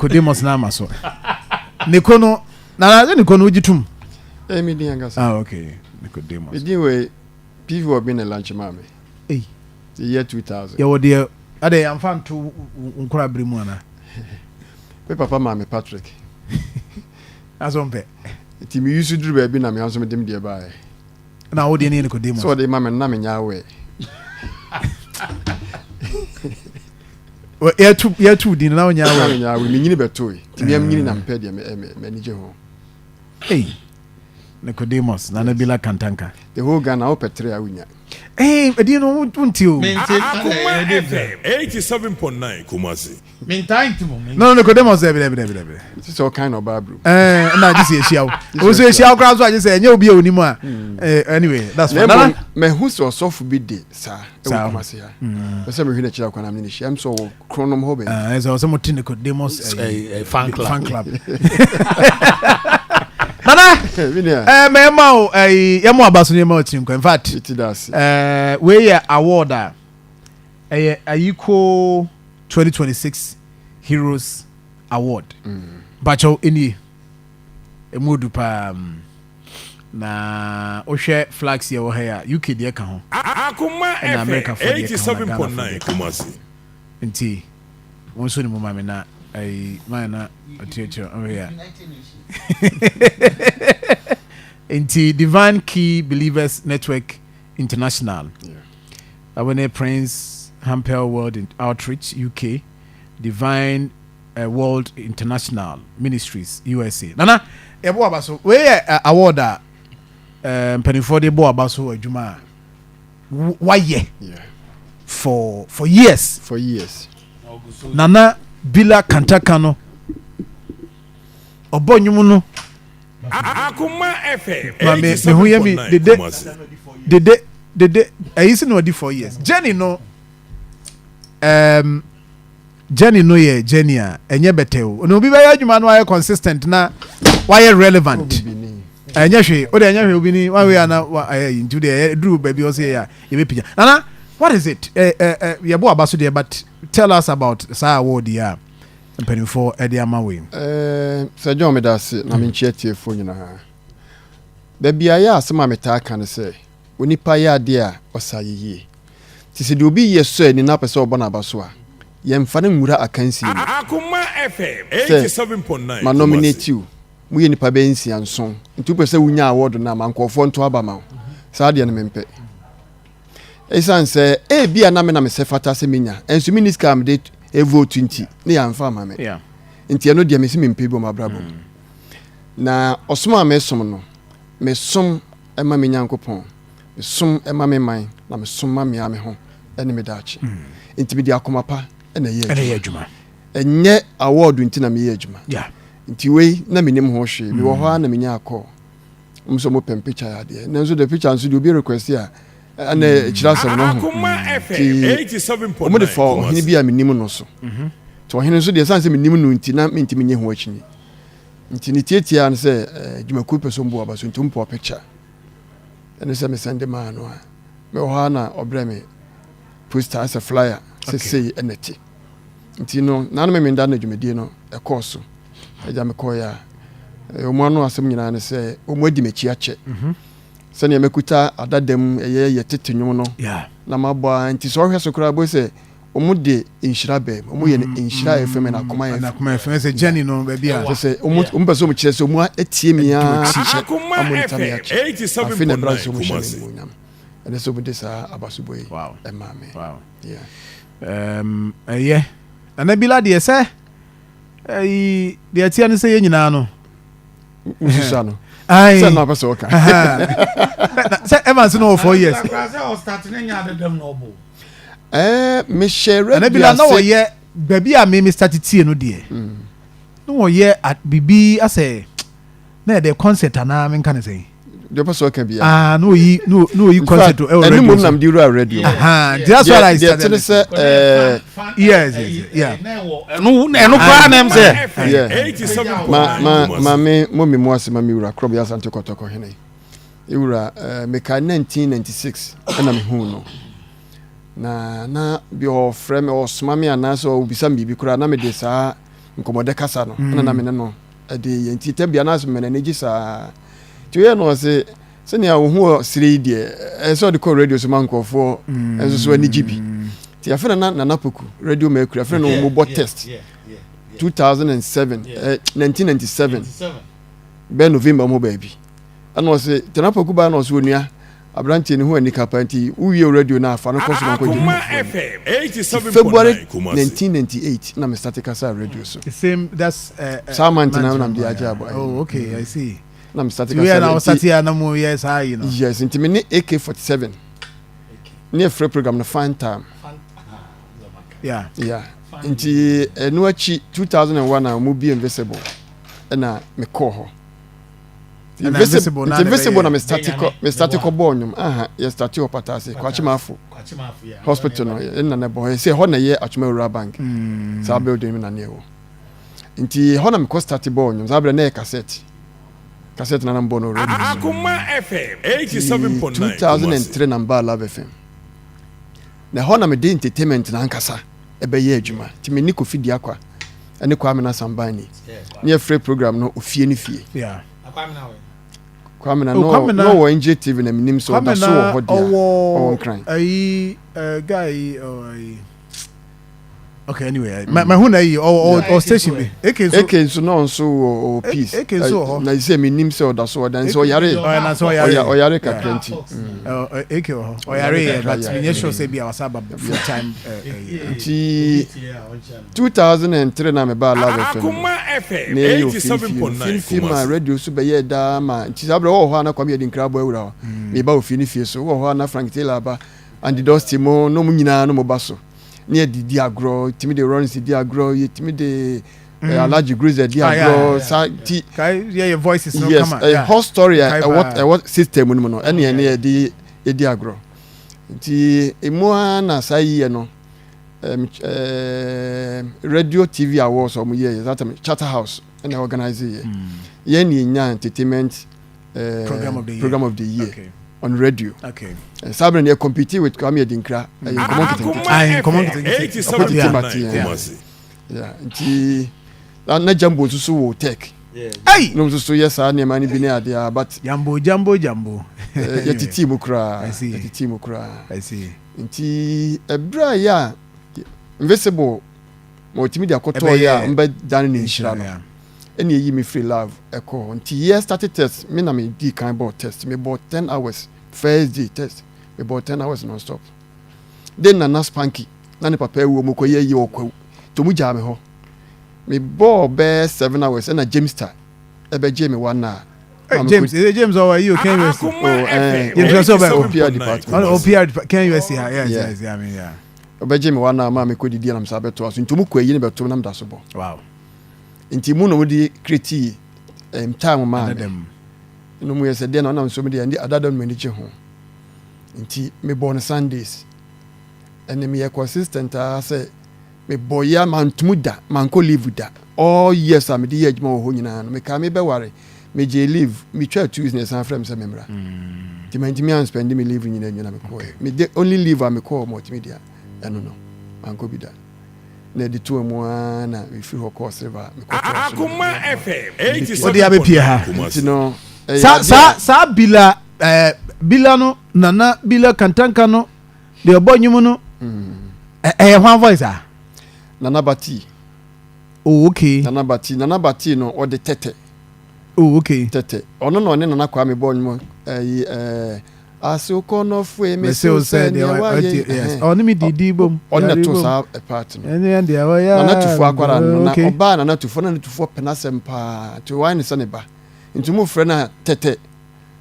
Nicodemus na ama so. Niko no na na Niko no wogye tom. Eh me din ankasa. Ah okay. Nicodemus. Me din wei PV wɔ bi na lunch maa me. Ei. The year 2000. Yɛwɔ deɛ ade yɛmfa nto nkora bere mu ana. Me papa maa me Patrick. Aso mpɛ. Nti me yusu duru baabi na me nso mede me deɛ baeɛ. Na wo deɛ ne yɛ Nicodemus. Sɛ ɔde ma me na menya awɛ. Yɛtu yɛtu din na wonya awɛ. Na menya awɛ menyini bɛtoe. Nti me nyini na mepɛ deɛ m'ani gye ho. Ei. Nicodemus Nana Bila Kantanka. The whole Ghana wopɛ tere a wonya. Eh, ɛdin no wonte o. Akoma FM 87.9 Kumasi. Mentaa nti mo. No, no, Nicodemus dɛbi dɛbi dɛbi dɛbi. Ti sɛ ɔkan na ɔbaa bro. Ɛɛ ɛna agye sɛ ehyia wo. O sɛ ehyia wo koraa nso agye sɛ ɛnyɛ obi a onim a. Eh, anyway, that's fine. Nana. Mɛhu sɛ ɔsɔfo bi de saa ɛwɔ Kumasi ha. Pɛ sɛ mehwɛ n'akyiri akwan na mene ne hyia. Ɛm sɛ ɔwɔ Kronom hɔ baabi. Ɛɛ sɛ ɔsɛ mo te Nicodemus fan club. Fan club. Nana. Ɛɛ mɛma o ɛyi yɛ mo aba so ne yɛ ma o tiri nkwa. In fact. Ɛɛ wei yɛ award a ɛyɛ ayiko. 2026 Heroes Award. Mpakyɛw enie. Emu odu paa. Na wohwɛ flags yɛ wɔ ha yi a, UK deɛ ka ho. Akoma Ɛna FM Americafoɔ deɛ ka ho na Ghanafoɔ 87.9 deɛ ka ho. Kumasi. Nti wɔn nso ne mu ma me na ayi man na ɔkyerɛkyerɛ ɔhwɛ ya. Nti Divine Key Believers Network International. Yeah. Awene Prince Hampel World Outreach, UK, Divine World International Ministries, USA. Nana, yɛbɔ aba so. Wei yɛ award a mpanimfoɔ de bɔ aba so adwuma a wayɛ for years. For years. Nana Bila Kantaka no, ɔbɔ nnwom no. Akoma FM Ma me me ho yɛ me 87.9 dede Kumasi. dede dede ɛyi si na ɔdi 4 years journey no, journey no yɛ journey a ɛnyɛ bɛtɛ o. Na obi bɛyɛ adwuma no ayɛ consistent na wayɛ relevant, ɛnyɛ hwee o de, ɛnyɛ hwee. Obi ni one way ana wa ɛyɛ yi nti o de ɛyɛ duru baabi ɔsɛ yɛ a yɛbɛ pigya. Nana, what is it? ɛ ɛ ɛ yɛbɔ aba so deɛ, but tell us about saa award yi a mpanimfoɔ ɛde ama wei. Sɛ John, meda ase na menkyia tiefoɔ nyinaa. Baabi a yɛ asɛm a metaa ka no sɛ onipa yɛ adeɛ a ɔsa yɛ yie, nti sɛ deɛ obi yɛ sɔ ani na apɛ sɛ ɔbɔ n'aba so a, yɛmfa no nwura akansie mu. Akoma FM sɛ 87.9 ma Kumasi. Nominate wo, moyɛ nipa bɛyɛ nsia nson, nti wopɛ sɛ wonya award no a, ma nkɔɔfoɔ nto aba ma wo. Saa deɛ no mempɛ, ɛsiane sɛ ebi a na me na mesɛ fata sɛ menya, ɛnso menni sika a mede vote nti ne yɛamfa ama me. Nti ɛno deɛ mesi mempɛ bi wɔ m'abrabɔ mu. Na ɔsom a mesom no, mesom ma me Nyankopɔn, mesom ma me man, na mesom ma mea me ho ne me daakye. Nti mede akoma pa na ɛyɛ ɛna ɛyɛ adwuma. Adwuma. Ɛnyɛ award nti na meyɛ adwuma. Nti wei na menim ho hwee. Mewɔ hɔ a na menya akɔ m sɛ mopɛ picture yɛ adeɛ, nanso the picture nso deɛ obi request a ɛna ɛkyerɛ asɛm no ho. Akoma FM Nti 87.9 wɔn de fa ɔhene Kumasi. bi a menim no so. Nti ɔhene nso deɛ, ɛsiane sɛ menim no nti na mentumi nye ho akyini. Nti ne tietia no sɛ dwumakuo pɛ sɛ ɔmbu aba so, nti ɔmpɔ picture ɛne sɛ mesɛnde maa no a, mewɔ hɔ a na ɔbrɛ me poster sɛ flyer sɛ sei ɛna te. Nti no nanom menda no dwumadie no ɛkɔɔ so agya mekɔɔyɛ a, ɔmo ano asɛm nyinaa ne sɛ ɔmo adi m'akyi akyɛ sɛnea mɛkuta adadam ɛyɛ yɛ tete nnwom no na mabɔ a. Nti sɛ ɔhwɛ so koraa bɔ sɛ ɔmo de nhyira bɛm, ɔmo yɛ no Nhyira FM na Akoma FM. Akoma FM sɛ journey no baabi a sɛ ɔmo pɛ sɛ ɔmo kyerɛ sɛ ɔmo atie mi ara kyɛ Akoma ɔmo ntam FM akyɛ. Afei na ɛbra sɛ 87.9 ɔmo hyɛ me Kumasi. animuonyam ɛne sɛ ɔmo de saa abasobɔ yi ɛmaa me. Yeah. Ɛyɛ Nana Bila deɛ sɛ ɛyi deɛ ɛteɛ no sɛ yɛn nyinaa no Wosusa no Aye. sɛ na ɔpɛ sɛ ɔka. Sɛ Evans no wɔ 4 years. Sɛ ɔstart ne nya adedam na ɔbɔ. Mehyɛ Nana radio Bila na ase. wɔyɛ baabi a me start tie no deɛ na wɔyɛ biribi asɛ na yɛde concert anaa menka ne sɛn. Deɛ ɔpɛ sɛ ɔka bia. Ah, na oyi concert ɛwɔ ɛne radio mmom so. nam de wura radio. Aha, nti that's why I deɛ started. te ne sɛ Yes. Ɛno koraa na ɛm sɛ. FM 87.9 Ma Kumasi. ma me mo mi mu ase ma me wura korɔ bi Asante Kɔtɔkɔ hene ewura. Meka 1996 ɛna mehu no na bi ɔfrɛ me, ɔsoma me anaasɛ ɔbisa me biribi koraa na mede saa. Nkɔmmɔdɛ kasa no ɛna na me ne no ɛde yɛ nti tɛm bia na asɛ mɛ n'ani gye saa nti oyɛ no ɔse sɛnea wo ho wɔ sere yi deɛ ɛsɛ sɛ ɔde kɔ radio so ma nkurɔfoɔ nso so ani gye bi nti afei na na Nana Poku Radio Mercury afei na wɔn bɔ test 2007 eh, 1997 bɛɛ November mu baabi ɛna ɔse Nana Poku baa na ɔse onua aberanteɛ ne ho anika paa nti wowie radio no a fa no kɔ so na ɔnkɔgye nkurɔfoɔ February 1998 na me starte kasa radio so. The same that's saa month na na mede agye abɔ. Oh okay, I see. Na me starte kasa. Na starte ya na mo yɛ saa yi no. Yes, nti me ne AK47 ne yɛfrɛ program no Fun Time. Yeah. Yeah. Nti ɛno akyi 2001 a wɔn bi Invisible ɛna mekɔɔ hɔ. Invisible nti Invisible na me starte kɔ me starte kɔ bɔɔ nnwom aha yɛ starte wɔ Patase Kwakye hospital no ɛna na ɛbɔ hɔ sɛ ɛhɔ na ɛyɛ Atwoma Rural Bank mm. saa building mu na ne ɛwɔ nti ɛhɔ na mekɔ starte bɔɔ nnwom saa berɛ na ɛyɛ cassette cassette na na mbɔ no already. Akoma FM 87.9 2003 na mbaa Love FM na ɛhɔ na mede entertainment na ankasa ɛbɛyɛ adwuma nti me ne Kofi Diakwa ɛne Kwame na Sambani ne yɛfrɛ program no ofie ne fie. Yeah. Kwame na oh, no no wɔ NJ TV na menim sɛ ɔda so wɔ hɔ deɛ ɔwɔ Nkran. Ayi guy yi oh ayi. Okay anyway, mm. ma hu na yi ɔwɔ ɔwɔ station bi. AK nso AK nso na ɔnso wɔ ɔwɔ peace. AK nso wɔ hɔ. Na sɛ menim sɛ ɔda so ɔda nso ɔyare. Ɔyɛ na sɛ ɔyare. Ɔyare kakra nti. AK wɔ hɔ. Ɔyare yɛ but menyɛ sure sɛ bi a wasa aba full time. Nti 2003 na mebaa Love FM no, na yɛyɛ ofie no fie no fie ma radio so bɛyɛɛ daa ma nti saa berɛ wɔwɔ hɔ a na Kwame Adinkra abɔ awura hɔ meba ofie no fie so wɔ hɔ a na Frank Taylor aba Andy Dosty mo na ɔmo nyinaa no mo ba so ne yɛde di agorɔ yɛtumi de Lawrence di agorɔ yɛtumi de mm. Alhaji Gruza di agorɔ saa ti yes ɛyɛ hot story a ɛwɔ ɛwɔ system no mu no ɛne ɛne yɛde yɛdi agorɔ nti emu ara na saa yiyɛ no radio tv awards ɔmo yɛ yɛ that time Charter House ɛna organize yɛ mm. yɛn ni nya entertainment program of the year, program of the year. Okay. On radio. Okay. Saa bere no yɛ compete with Kwame Adinkra ɛyɛ nkɔmɔ nketenkete. Ayi nkɔmɔ nketenkete. Ɔkɔ tete ma te yɛn. Yeah, nti na na Jambo nso so wɔ tech. Hey! Nom nso so yɛ saa nneɛma no bi ne adeɛ a but. Jambo Jambo Jambo. Yɛ tete mu koraa. Yɛ tete mu koraa. I see. Nti ɛberɛ a yɛ a Invisible ma ɔtumi de akɔtɔɔ yɛ a mbɛ dane ne nhyira no ɛna eyi me firi love ɛkɔ hɔ nti yɛ start test me na me di kan bɔɔ test me bɔɔ 10 hours first day test me bɔɔ 10 hours non stop de nana spanky na ne papa awu ɔmo kɔ yɛ yie ɔkwawu nti ɔmo gyaa me hɔ me bɔɔ bɛɛ 7 hours ɛna James ta ɛbɛgye me one hour. Hey, James, eh, James ɔwɔ yi o Ken USC. Oh, eh, James ɔsɛ ɔbɛ OPR department. OPR department Ken USC ha yes yes yeah, I mean yeah. Ɔbɛgye me one hour maa me kɔ didi anam saa bɛto aso nti ɔmo kɔ ayi ne bɛto nam da so bɔ. Wow. Nti mu na ɔmo de kreti um, time maa me. Ɛna ɔmo yɛ sɛ deɛ na ɔnam so mi deɛ ɛnde adada no m'ani gye ho. Nti mebɔ no Sundays. Ɛne meyɛ consistent aa sɛ Mebɔ yɛ a mantom da, mankɔ leave da. All years a mede yɛɛ adwuma wɔ hɔ nyinaa no, mekaa mebɛware, megyee leave, metwaa 2 weeks na yɛsan frɛɛ me sɛ memmra. Nti mantumi anspɛnde me leave nyinaa nwie na mekɔɔɛ. Me de only leave a mekɔɔ multimedia, ɛno no, mankɔ bi da. Na ɛde toa mu ara na mefiri hɔ kɔɔ Silver, mekɔtoaa so na mede Wode abɛpie ha. Nti no, ɛyɛ Saa adeɛ a. saa saa Bila ɛɛ Bila no, Nana Bila Kantanka no, Deɛ ɔbɔ nnwom no ɛyɛ hwan voice a? Nana Bati. Oh okay. Nana Bati Nana Bati no ɔde tɛtɛ. Oh okay. Tɛtɛ ɔno na ɔne Nana Kwame bɔ nnwom ɛyi ɛɛ asokɔnɔfoe mesew sɛ deɛ wayɛ yes ɔne mi didi bom. Ɔne na to saa part no. Ɛne deɛ ɔyɛ. Nana Tufoɔ akwara no na ɔbaa Nana Tufoɔ Nana Tufoɔ pɛ n'asɛm paa nti wayɛ ne sɛ ne ba nti mo frɛ no tɛtɛ.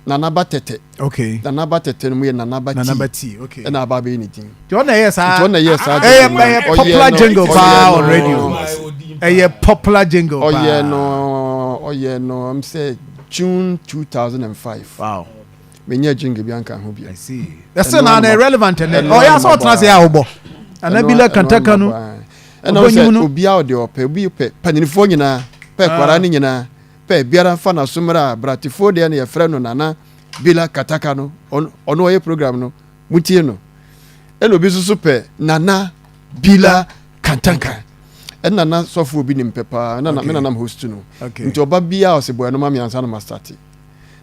Nanaba Tɛtɛ. Okay. Nanaba Tɛtɛ no mu yɛ Nanaba Tea. Nanaba Tea, okay. Ɛna aba abɛyɛ ne din. Nti ɔna ɛyɛ saa. Nti ɔna ɛyɛ saa. Ɛyɛ ɛyɛ popular jingle paa on radio. Ɛyɛ popular jingle paa. Ɔyɛ no ɔyɛ no I'm sɛ June 2005. Wow. Menyɛ jingle bi anka ho bi. I see. Ɛsɛ na na relevant ɛnɛ. Ɔyɛ asɛ ɔtena se a ɔbɔ. Anabila kantaka no. Ɛna ɔsɛ obiara ɔde ɔpɛ obi pɛ panyinifoɔ nyinaa pɛ kwaraa ne nyinaa. Pɛ biara mfa n'aso mmra a Bratifoɔ deɛ no yɛfrɛ no Nana Bila Kataka no ɔno ɔyɛ program no motie no ɛna obi nso so pɛ Nana Bila Kantanka. Ɛna na sɔfo obi nim pɛ paa na me nanam host no. Nti ɔba biara ɔsɛ bɔ ɛno ma me ansa na ma start.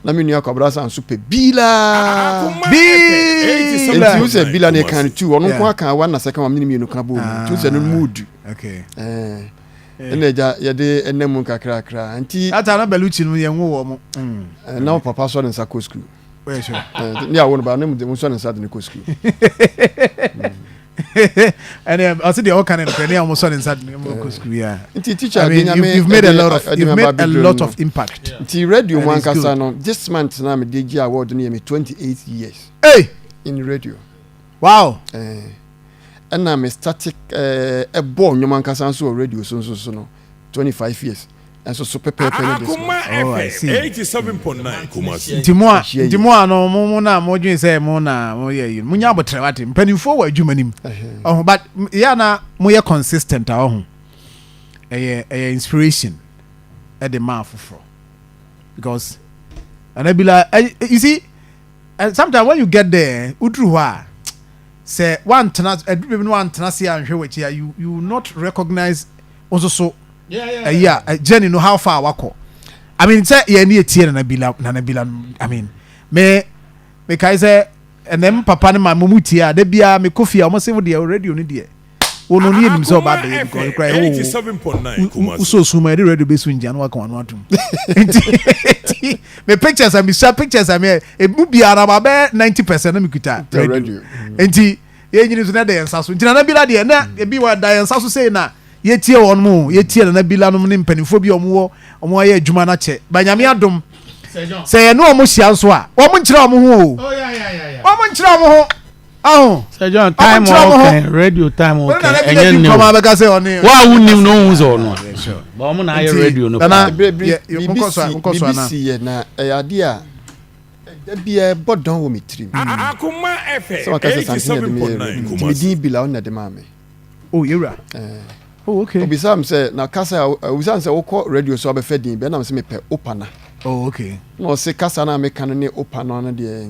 Na me nua Kwabra san so pɛ bila. Bila. Nti wo sɛ bila ne kan tu ɔno nko aka wa na second one me ne mmienu ka bɔ mu. Nti wo sɛ no mood. Okay. Eh. Ɛna agya yɛde ɛna mu kakrakra. Nti. Ata na Belucci no yɛn wo wɔ mo. Na papa sɔ ne nsa kɔ school. Ne awo no ba ne mu de mo sɔ ne nsa de ne kɔ school. Ɛne ɔsi deɛ ɔka ne nokora ne a wɔn sɔ ne nsa de ne kɔ school ya. Nti teacher I mean, you've made a lot of you've made a lot of impact. Nti radio mu ankasa no this month na me de gye award no yɛ me 28 years. Hey! In radio. Wow. Ɛna me start ɛbɔ nnwom ankasa nso wɔ radio so nso so no 25 years. Nso so pɛpɛɛpɛ ne this month. Oh, I see. Nti mo a nti mo a no mo mo na mo dwen sɛ mo na mo yɛ yi mo nya abotrɛ wate mpanimfoɔ wɔ adwuma nim ɔho but yɛ na mo yɛ consistent a ɔho ɛyɛ ɛyɛ inspiration ɛde ma afoforɔ because anabila you see sometimes when you get there woduru hɔ a sɛ wantena aduru baabi no wantena se anhwɛ w'akyi a you you not recognize nso so ɛyi a journey no how far wakɔ i mean sɛ yɛn ni etie nana bila nana bila i mean me me kae sɛ ɛnɛ m papa ne ma mo mu tie a da biara me kɔ fie a wɔn se wo deɛ radio no deɛ wo no ne yɛ nim sɛ ɔba abɛyɛ because kura ɛwɔ wo wosɔ sum a yɛde radio bɛsu ngyina na waka wɔn ano atum nti nti me pictures a mesua pictures a me emu biara ma bɛyɛ 90% na mekuta radio nti yɛn nyini so na ɛda yɛn nsa so nti nana bila deɛ na ebi wɔ da yɛn nsa so sei na yɛtie wɔn mo yɛtie nana bila nom ne mpanimfoɔ bi a wɔn wɔ wɔn ayɛ adwuma no akyɛ ba nyame adom sɛ yɛne wɔn hyia nso a wɔn nkyerɛ wɔn ho o wɔn nkyerɛ wɔn ho aho Sir John time ɔkɛn radio time ɔkɛn ɛnyɛ ne o wa a wunim no ohun sɛ ɔno a ba wɔn na ayɛ radio no paa. Biribi si yɛ na ɛyɛ adeɛ a da biara ɛbɔ dɔn wɔ me tirim. Sɛ waka sɛ Santene na ɛde me yɛ radio nti me din Bila ɔno na ɛde maa me. Oh yɛwura. Oh okay. Obisaa me sɛ na kasa a obisaa me sɛ wokɔ radio so abɛfɛ din bɛn na me sɛ mepɛ Opana. Oh okay. Na ɔse kasa no a meka no ne Opana no deɛ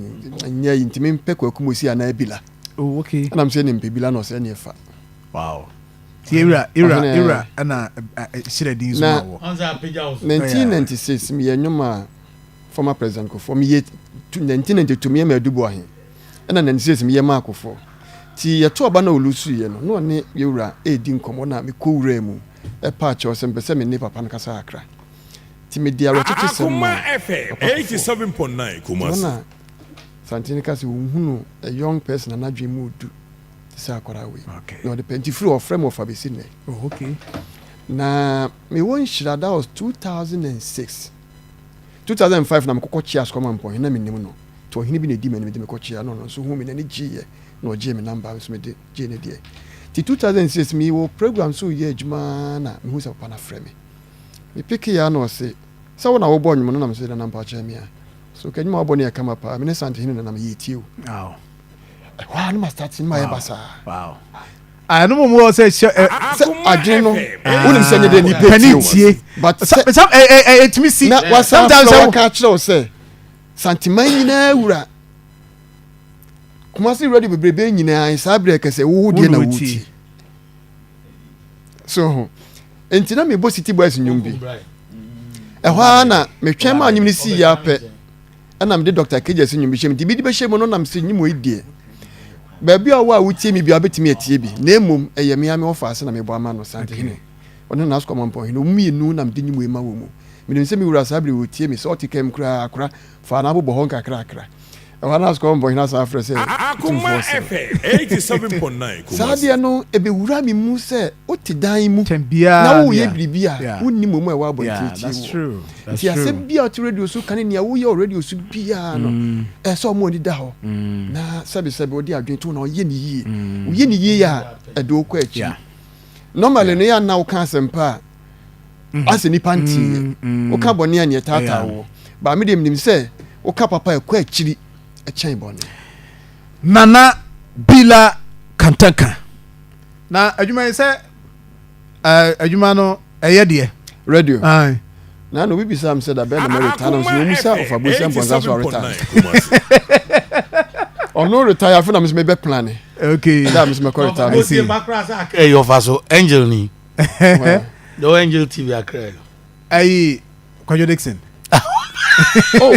nyɛ yi nti mempɛ Kwaku Mosi anaa Bila. Oh okay. Ɛna me sɛ ɛne mepɛ Bila na ɔsɛ ɛne ɛfa. Wow. Ti ewura ewura ewura ɛna hyerɛ din so ma wɔ. Na 1996 meyɛ nnwom a former president Kufuor meyɛ 1992 meyɛ ma Adu Boahen ɛna 96 meyɛ maa Kufuor nti yɛto aba na ɔlusuiɛ no na ɔne yɛwura ɛredi nkɔmmɔ na mekɔ wuraa mu ɛpa akyɛw sɛ mepɛ sɛ me ne papa no kasa kakra nti mede awerɛkyekyesɛm maa papa Kufuor nti hɔ na Santene ka sɛ ɔhunu a young person a n'adwene mu ɔdu te sɛ akwadaa wei na ɔde pɛ nti firi ɔfrɛ me ɔfa bɛsi nnɛ oh, okay. Na mewɔ nhyira that was 2006 2005 na mekɔkɔ kyea Asukwa Mampɔn na menim no nti ɔhene bi na ɛdi m'anim de mekɔ kyea no ɔno nso hu me n'ani gyeeɛ na ɔgyee me namba nso mede gyee ne deɛ nti 2006 mewɔ program so yɛ adwuma na mehu sɛ papa no afrɛ me mepeke ya na ɔse sɛ wo na wobɔ nnwom no na mesɛ nana mpa kyerɛ me a so ka nnwom a wobɔ no yɛ kama paa me ne Santehene na nam yɛtie o ɛhɔ a no ma start no ma yɛ basaa. Wow. Ah, ɛno mu wɔ sɛ hyɛ ɛ. Sɛ adwene no wonim sɛ nyɛ dɛ nipa tie o. But sɛ sɛ ɛ ɛ ɛtumi si. Na wasan afrɛ waka akyerɛ wo sɛ Santeman nyinaa wura Kumasi radio bebrebe nyinaa saa berɛ kɛsɛ wo deɛ na wotie. So ho nti na mebɔ City Boys nnwom bi. Ɛhɔ ara na metwɛn ma nnwom no sii yɛ apɛ. Ɛna mede Dɔkta Kegyes nnwom bi hyɛ mu. Nti bi de bɛhyɛ mu no nam sɛ nnwom yi deɛ, baabi a ɔwɔ a wotie me biara wobɛtumi atie bi. Na mmom ɛyɛ me ara me wɔfaase na mebɔ ama no, Santehene. Ɔne Nana Asukwa Mampɔnhene. Wɔn mmienu na mede nnwom yi ma wɔn mu. Menim sɛ me wura saa bere yi ɔretie me. Sɛ ɔte kam koraa a, akora, fa n'abo bɔ hɔ nkakrakra. Ɛhɔ ara na Asukwa Mampɔnhene asan afrɛ sɛ Otumfoɔ sere. Saa adeɛ no, ɛbɛwura me mu sɛ wote dan mu na woreyɛ biribi a, wonni mmom a ɛwɔ abɔnten tie woɔ. Nti asɛm biara a ɔte radio so ka ne nea woyɛ wɔ radio so biara no, ɛsɛ sɛ ɔma ani da hɔ na sɛbesɛbe ɔde adwene to na ɔyɛ ne yie. Woyɛ ne yie a, ɛde wo kɔ akyiri. Normally no, yɛ a na woka asɛmpa a, asɛ nipa nteeɛ. Woka bɔne a, nea ɛtaataa woɔ. But me deɛ menim sɛ woka papa a, ɛkɔ akyiri kyɛn bɔne. Nana Bila Kantanka. Na adwuma yi sɛ adwuma no ɛyɛ deɛ. Radio. Aye. Na na obi bisa mi sɛ da bɛn na mɛ retire na nso wɔn sa ɔfa bosia mpɔnsa so retire. Ɔno retire afei na mi nso mi bɛ plan. Okay. Ɛda mi nso mɛ kɔ retire. I see. Ɛyɛ ɔfa so angel ni. The Angel TV Accra. Ayi Kwadwo Dixon. Oh,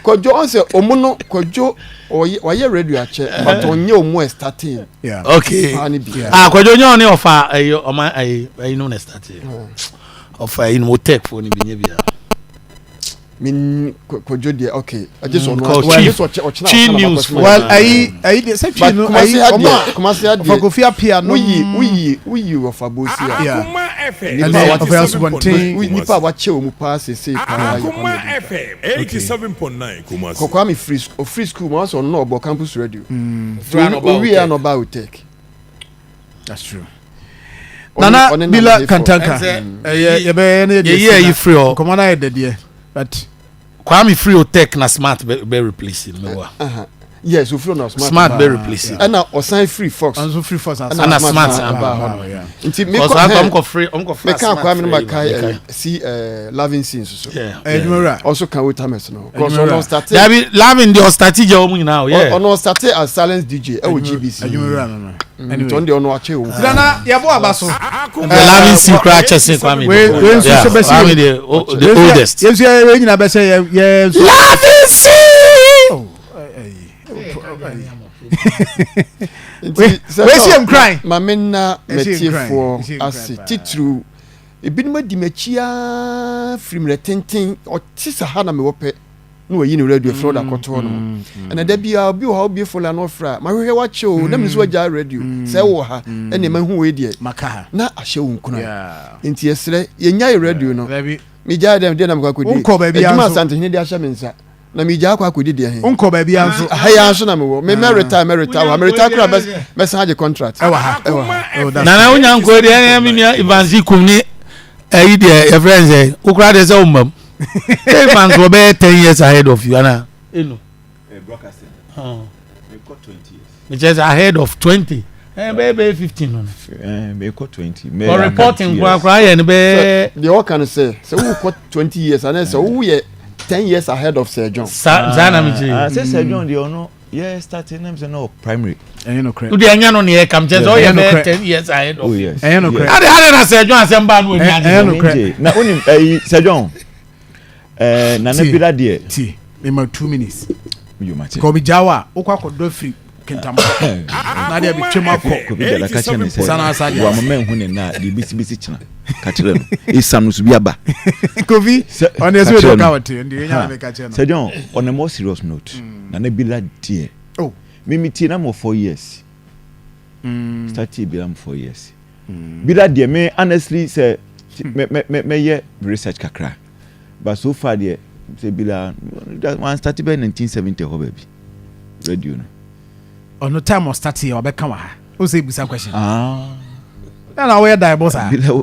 Kwadwo ɔn sɛ ɔmo no Kwadwo ɔyɛ wayɛ radio akyɛ but ɔnyɛ ɔmo ɛ starting. Yeah. Okay. Paa ne bi. Yeah. Ah, Kwadwo nyɛ ɔne ɔfa ɛyɛ ɔma ɛyɛ ɛyi no na starting. Ɔfa ɛyi no mo tech fo ne bi nye bia. Min Kwadwo deɛ okay. Agye sɛ ɔno Cause agye chief- sɛ ɔkyɛ ɔkyena Chi ɔka na news bakɔsoma fo. Well, ayi ayi deɛ sɛ twi But no Kumasi ayi ha ɔmo deɛ a Kumasi ha ɔfa deɛ Kofi Appiah no. woyi woyi woyi ɔfa bosi a. Yeah. Akoma FM. Nipa Ɛne a ɔfa wakyɛ asubɔnten. woyi nipa a wakyɛ wɔn mu paa sese paa yɛ Akoma Kwame Adinka. FM 87.9 Kumasi. Kɔ Kwame free ofiri school mu asɔ ɔno na ɔbɔ campus radio. Fira na ɔba Owie a Otec. na ɔba Otec. That's true. Ɔne- Nana ɔne Bila Nana Hayford. Kantanka. Ɛsɛ- Ɛyɛ yɛbɛyɛ ne yɛ Yɛyi ayi firi hɔ. Nkɔmɔ no ayɛ dɛdeɛ but Kwame free Otec na Smart bɛ bɛ replace no mɛwa. Yes, ofiri na Smart. Smart ba. bɛ replace. Ɛna ɔsan firi Fox. ɔno nso free force asa. Ɛna Smart san aba ba hɔ hɔ. no, yeah. Nti Cause mekɔ akɔ ɔmkɔ free ɔmkɔ free meka Smart Kwame no free maka meka. si Loving Scene so. Yeah. Ɛyɛ adwuma wura. Ɔso kan Otames no. Cause Adwuma ɔno wura. start Dabi Lavin deɛ ɔstart gya wɔn nyinaa o yeah. ɔno start as silence DJ ɛwɔ GBC. Adwuma wura no no. Nti ɔno deɛ ɔno akyɛ wɔn. Nana yɛbɔ aba so. The Lavin C kura kyɛ sen Kwame. Wei wei nso Yeah, sɛ bɛsi. Kwame deɛ the oldest. Yɛn nso yɛ nyinaa bɛsɛ yɛ yɛ nso. Lavin C. Oh, ɛyi, ɛyi. Nti sɛ Wei si yɛ nkran. Maame nna Ɛsi yɛ nkran. mɛtiefoɔ Ɛsi yɛ nkran ase paa. titiriw ebinom adi m'akyi aa firi mmerɛ tenten ɔte sɛ ha na mewɔ pɛ na wayi ne radio afiri ɔde akɔto hɔ nom ɛna da biara obi wɔ ha obie fo la na ɔfrɛ a mahwehwɛ wakyɛ o na mene sɛ wagyaa radio sɛ ɛwɔ ha ɛne mahu wei deɛ Maka ha. na ahyɛ wo nkuna. Yeah. Nti yɛserɛ yɛnyae radio no. Dabi. Megyae dɛm deɛ na mekɔ akɔdi Wonkɔ baabiara adwuma nso. Asantehene de ahyɛ me nsa na megyaa akɔ akɔdi deɛ he Nkɔ baabi a nso. Ha yi ara nso na mewɔ me mɛ retire mɛ retire wɔ ha mɛ retire koraa mɛsan agye contract. Ɛwɔ ha. Ɛwɔ ha. Oh, that's Nana wonya nko deɛ ɛyɛ me nua Evans Ikum ne ɛyi deɛ yɛfrɛ n sɛ wokora deɛ sɛ wommam. Evans wɔbɛyɛ 10 years ahead of you ana enu. Broadcasting. Mekɔ 20 years. Mekyerɛ sɛ ahead of 20 bɛyɛ 15 no. Mekɔ 20. For reporting koraa koraa yɛ no bɛyɛ. Deɛ ɔka no sɛ wokɔ 20 years anaa sɛ woyɛ 10 years ahead of Sir John. Saa na mekyerɛ. Sɛ Sir John deɛ ɔno yɛ starting nam sɛ na ɔ primary. Ɛyɛ nokorɛ. Wode ɛnyɛ no neɛ kam kyerɛ sɛ ɔyɛ Ɛyɛ bɛyɛ nokorɛ. 10 years ahead of Oh you. yes. Ɛyɛ nokorɛ. Ade na Sir John asɛm baa no wɔ ni Ɛyɛ ade. nokorɛ. Na wonim ɛyi Sir John Nana Tie. Bila deɛ. Tie. Mema 2 minutes. Yo mate. Kɔ bi gya wa wokɔ akɔdɔ firi Kintampo na deɛ bitwam akɔ. Kofi Dala ka kyerɛ ne sɛ Sana asa deɛ. wa mama nhu ne na de bisi bisi kyena ka kyerɛ no esam no so bi aba. Kofi Sɛ ɔne ɛsɛ ka wei kyerɛ deɛ ɔka no. wɔte ndeɛ ɛnya na meka kyerɛ no. Sir John, on a more serious note, Nana Bila deɛ Oh. mimi tie na mo 4 years start tie Bila mo 4 years. Bila deɛ me honestly sɛ mɛ mɛ mɛ mɛyɛ research kakra but so far deɛ sɛ Bila one start bɛ 1970 hɔ baabi radio no. Ɔno time ɔstart yɛ ɔbɛka wɔ ha o sɛ ebusa question. Ah. Ɛna wɔyɛ dan bɔ saa. Bila.